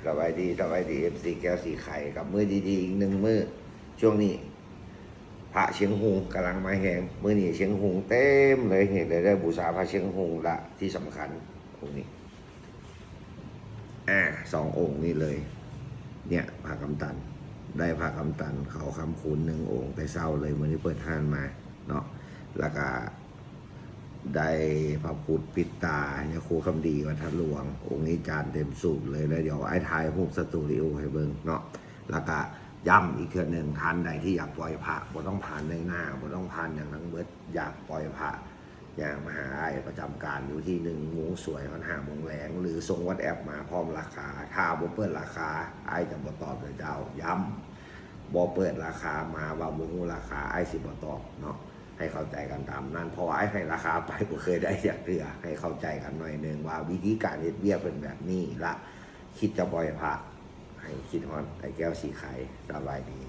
ສະບາຍດີ ສະບາຍດີ ເອັຟຊີ ແກ້ວສີໄຄ ກັບມື້ດີໆອີກໜຶ່ງມື້. ຊ່ວງນີ້ພະຊຽງຮຸ່ງກຳລັງມາແຮງ. ມື້ນີ້ຊຽງຮຸ່ງເຕັມເລີຍ ເຫັນໄດ້ ໄດ້ບູຊາພະຊຽງຮຸ່ງລະ ທີ່ສຳຄັນອົງນີ້ ອາ ສອງອົງນີ້ເລີຍ. ເນຍ ພະກຳຕັນ ໄດ້ພະກຳຕັນເຂົາຄຳຄູນໜຶ່ງອົງແຕ່ເຊົ້າເລີຍ ມື້ນີ້ເປີດຮ້ານມາເນາະ. ລະກະ ໄດ້ພະພຸດປິດຕາ ຍາຄູຄຳດີວັດທະຫຼວງ ອົງນີ້ຈານເຕັມສູບເລີຍ. ແລ້ວດຽວອ້າຍຖ່າຍຮູບສະຕູດິໂອໃຫ້ເບິ່ງເນາະ. ລະກະຢ້ຳອີກເທື່ອໜຶ່ງ ທ່ານໃດທີ່ຢາກປ່ອຍພະ ບໍ່ຕ້ອງຜ່ານໃນໜ້າ ບໍ່ຕ້ອງຜ່ານຫຍັງທັງເບິດ ຢາກປ່ອຍພະ ຍ່າງມາຫາອ້າຍປະຈຳການຢູ່ທີ່ໜຶ່ງໂມງສວຍຮອດຫ້າໂມງແລງ ຫຼືສົ່ງວັອດແອັບມາພ້ອມລາຄາ. ຖ້າບໍ່ເປີດລາຄາ ອ້າຍຈະບໍ່ຕອບເດີເຈົ້າ. ຢ້ຳ ບໍ່ເປີດລາຄາມາວ່າບໍ່ຮູ້ລາຄາ ອ້າຍຊິບໍ່ຕອບເນາະ. ໃຫ້ເຂົ້າໃຈກັນຕາມນັ້ນ ເພາະວ່າອ້າຍໃຫ້ລາຄາໄປບໍ່ເຄີຍໄດ້ຈັກເທື່ອ. ໃຫ້ເຂົ້າໃຈກັນໜ້ອຍໜຶ່ງວ່າວິທີການເຮັດວຽກເປັນແບບນີ້ລະ. ຄິດຈະປ່ອຍພະ ໃຫ້ຄິດຮອດໄອ້ແກ້ວສີໄຄ. ສະບາຍດີ.